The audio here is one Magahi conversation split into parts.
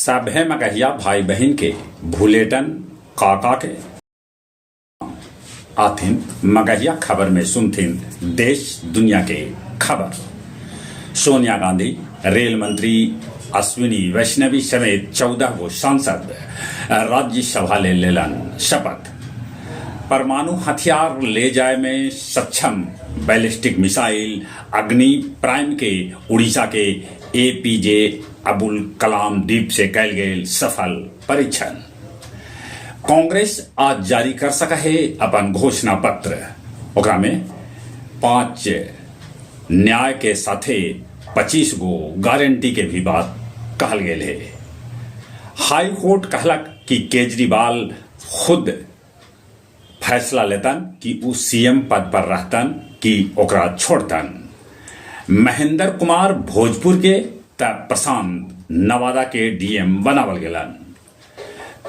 सभे मगहिया भाई बहिन के भुलेटन काका के आथिन मगहिया खबर में सुनथिन देश दुनिया के खबर। सोनिया गांधी, रेल मंत्री अश्विनी वैष्णवी समेत 14 गो सांसद राज्यसभा ले लेलन शपथ। परमाणु हथियार ले जाय में सक्षम बैलिस्टिक मिसाइल अग्नि प्राइम के उड़ीसा के एपीजे अबुल कलाम द्वीप से कैल गेल सफल परीक्षण। कांग्रेस आज जारी कर सक हे अपन घोषणा पत्र। ओकरा में 5 न्याय के साथे 25 गो गारंटी के भी बात कहल गेल हे। हाई कोर्ट कहलक कि केजरीवाल खुद फैसला लेतन कि ऊ सीएम पद पर रहतन कि ओकरा छोड़तन। महेंद्र कुमार भोजपुर के त प्रशांत नवादा के डीएम बनावल गेलन।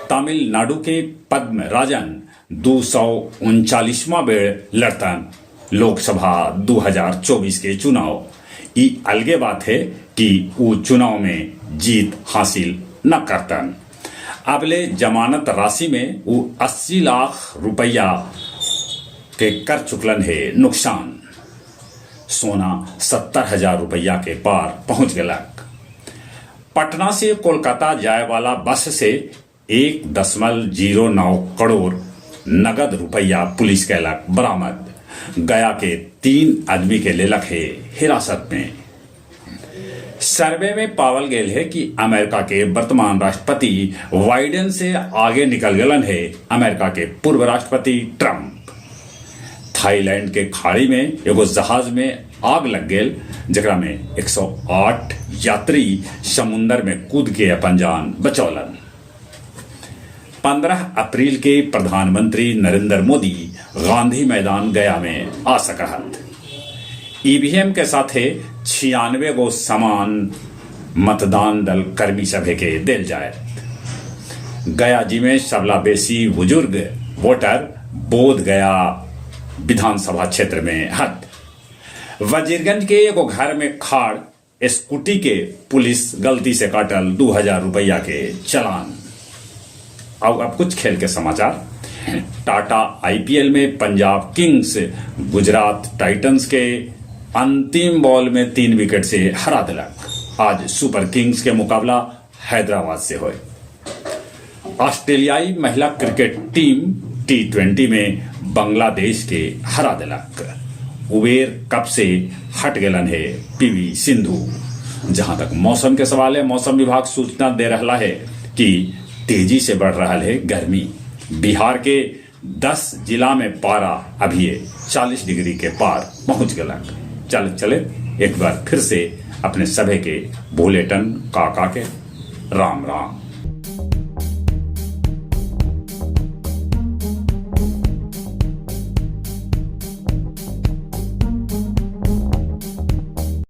तमिलनाडु के पद्म राजन 239वां बेर लड़तन लोकसभा 2024 के चुनाव। ई अलगे बात हे कि ऊ चुनाव में जीत हासिल न करतन। अबले जमानत राशि में ऊ 80 लाख रुपइया के कर चुकलन हे नुकसान। सोना 70,000 रुपइया के पार पहुंच गेलक। पटना से कोलकाता जाय वाला बस से 1.09 करोड़ नगद रुपइया पुलिस कैलक बरामद। गया के 3 आदमी के लेलक हे हिरासत में। सर्वे में पावल गेल हे कि अमेरिका के वर्तमान राष्ट्रपति बाइडेन से आगे निकल गेलन हे अमेरिका के पूर्व राष्ट्रपति ट्रंप। थाईलैंड के खाड़ी में एगो जहाज में आग लग गेल, जेकरा में 108 यात्री समुंदर में कूद के अपन जान बचौलन। 15 अप्रैल के प्रधानमंत्री नरेंद्र मोदी गांधी मैदान गया में आ सकहत। ईवीएम के साथे 96 गो सामान मतदान दल कर्मी सभे के देल जाए। गया जी में सबला बेसी बुजुर्ग वोटर बोध गया विधानसभा क्षेत्र में हत। वजीरगंज के एगो घर में खाड़ स्कूटी के पुलिस गलती से काटल 2000 रुपया के चलान। और अब कुछ खेल के समाचार। टाटा आईपीएल में पंजाब किंग्स गुजरात टाइटंस के अंतिम बॉल में 3 विकेट से हरा दिलक। आज सुपर किंग्स के मुकाबला हैदराबाद से होए। ऑस्ट्रेलियाई महिला क्रिकेट टीम टी20 में बांग्लादेश के हरा दिलक। उबेर कप से हट गेलन है पीवी सिंधु। जहां तक मौसम के सवाल है, मौसम विभाग सूचना दे रहा है कि तेजी से बढ़ रहा है गर्मी। बिहार के 10 जिला में पारा अभी 40 डिग्री के पार पहुंच गलक। चल चले एक बार फिर से अपने सभे के बुलेटिन काका के राम राम।